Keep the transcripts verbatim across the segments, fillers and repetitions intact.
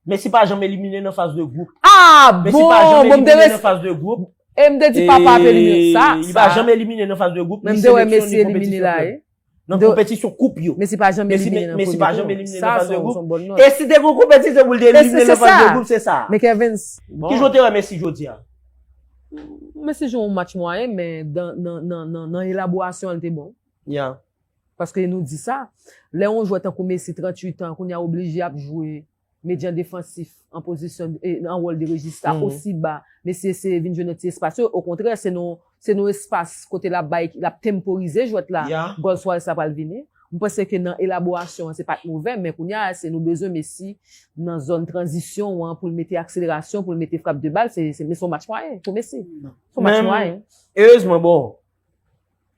Messi pa janm elimine nan faz de gwoup. Ah bon, Messi pa janm bon, m te elimine res- nan faz de gwoup. E m te di papa ap elimine sa. Li pa janm elimine nan faz de gwoup. Men Ni m te wè seleksyon, Messi ni elimine konpetisyon la. klèb. Eh. Nan De- konpetisyon koup yo. Messi pa janm Messi- elimine nan Messi premye pa tou. janm elimine Sa nan faz se de yon- gwoup. se yon bon nòt. E si te gon konpetisyon pou l te E se- elimine se nan faz sa. de gwoup, se sa. Men Kevin, Ki jan w te wè Messi jodi a? Messi jwe yon match mwayen, men dan- nan nan- nan- nan elaborasyon an, li te bon. Yeah. Paske nou di sa, lè yon jwè tankou Messi, tranntuit an, kounye a oblije ap jwe medyan defansif an pozisyon, e, an wòl de Regista Mhm. osi ba. Messi eseye vin jwe nan ti espas yo. Okontrè, se nan se nan espas kote l ap bay, l ap tenporize jwèt la. Yeah. Gòl Suarez la pral vini. M panse ke nan elaborasyon an, se pa t movè, men kounye a, se nou bezwen Messi nan zòn tranzisyon an pou l mete akselerasyon, pou l mete frap de bal. Se se- men se yon match mwayen pou Messi. Se yon match Men- mwayen. Erezman, bon.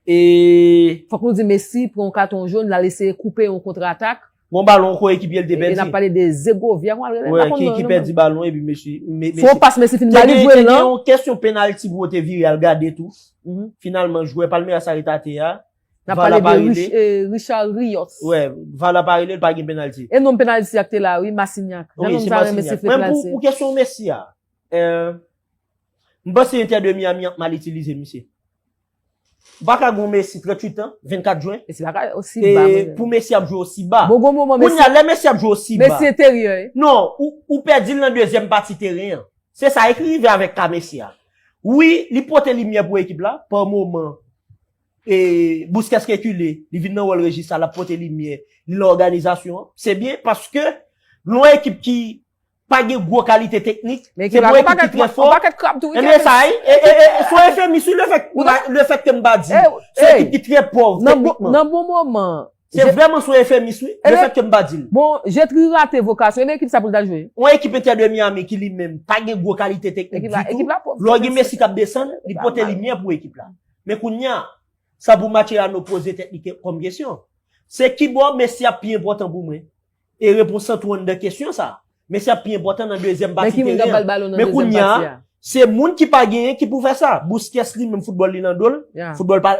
E Fòk nou di Messi pran yon katon jòn, l al eseye koupe yon kontratak. Bon balon ko ekip li te E n ap pèdi. Pale de Zegovia, kòman l rele? Wè, ki, ki pèdi balon epi Messi. Me- Fò Messi- pas Messi fin Te ba li gen- jwe te gen lan. Yon kesyon penalti pou w te vire al gade tou. Mhm. Finalman, jwè Palmeiras sa rete atè a. N ap Val pale la pa de rele. Rich- eh, Richard Rios. Wè, Val la pa rele, l pa gen penalti. E nonm penalti ak te la, wi, Masignac. Jan Wi, nonm se sa renmen Masignac. sifle Men pou, penalti. Pou kesyon Messi a, euh, m panse Inter de Miami ap mal itilize misye. Ou pa ka gon Messi tranntuit an, vennkat jen. Messi pa ka osi E ba, mwen. Pou Messi ap jwe osi ba. Bon, gon moman, Kounye a, Messi, lè Messi ap jwe osi ba. Messi enteryè, eh. Non, ou, ou pèdi l nan dezyèm pati teren an. Se sa ki rive avèk ka Messi a. Wi, li pote limyè pou ekip la, pa moman. E Busquets rekile, li vin nan wòl Regista, l ap pote limyè, li nan òganizasyon an. Se byen, paske lè yon ekip ki pa gen gwo kalite teknik, Men se ekip la, bon yon ekip ki pakèt, trè yon fò. Pakèt krab tou, wi, Ebyen, sa, Kevin. e, e, e, e, se yon efemis, wi, le fèt, Ou ta- le fèt ke m pa di. Eh, Se eh, ekip ki trè pòv nan bon- teknikman. Nan bon moman. Se vrèman se yon efemis, wi, le Ebyen, fèt ke m pa di l. Bon, Jetri rate vokasyon, ebyen ekip sa pou l ta jwe. Yon ekip Inter de Miami ki li menm pa gen gwo kalite teknik Ekip la, ditou. Ekip la pòv. Lè w gen Messi k ap desann, li Ekip la pote mal. Limyè pou ekip la. Men kounye a, sa pou Mascherano poze tèt li ke- kòm kesyon. Se kibò Messi ap pi enpòtan pou mwen? E repons lan tou anndan kesyon sa. Messi ap pi enpòtan nan dezyèm Men pati ki moun k ap teren ba an. l balon nan Men dezyèm kounye a, pati a? Se moun ki pa genyen ki pou fè sa. Busquets li menm foutbòl li nan do l. Yeah. Foutbòl pa